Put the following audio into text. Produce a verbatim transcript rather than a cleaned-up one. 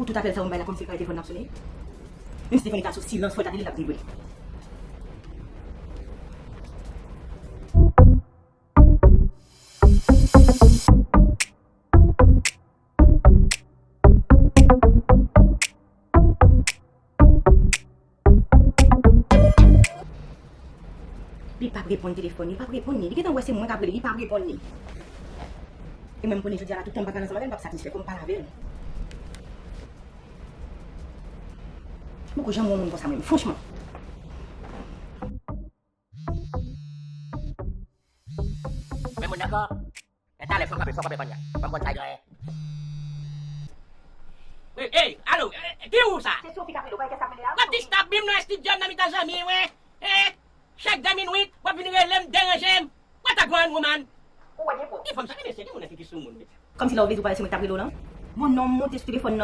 Pou tout apèl sa yo m bay la, kòmsi l pa telefòn n ap sone. Menm si telefòn li ta sou silans, fò l ta tande l ap vibre. Li p ap reponn telefòn, li p ap reponn li. Li gentan wè se mwen k ap rele, li p ap reponn li. E mwen m konnen jodi a la, tout tan m pa pale ansanm avè l, m p ap satisfè, fò m pale avè l. M poko janm wè yon moun konsa mwen, franchman. Men moun nan ankò. E talè fò m kanpe, fò m kanpe kounye a. Fò m konn sa l genyen. Ey, ey, alo, eh, ki ou sa? Se Sophie k ap rele w, pa wè kès k ap rele a? W ap distèb m nan estidyo m nan mitan zanmi mwen. Eh, chak de minit, w ap vin rele m, deranje m. What a gwaan, woman? Ou wè gen pwòp. Ki fanm sa, ki mesye, ki moun nan ki, ki sou moun, mesye? Kòmsi lè w vle di w pa wè se mwen k t ap rele w lan. Bon, non, m monte sou telefòn nan.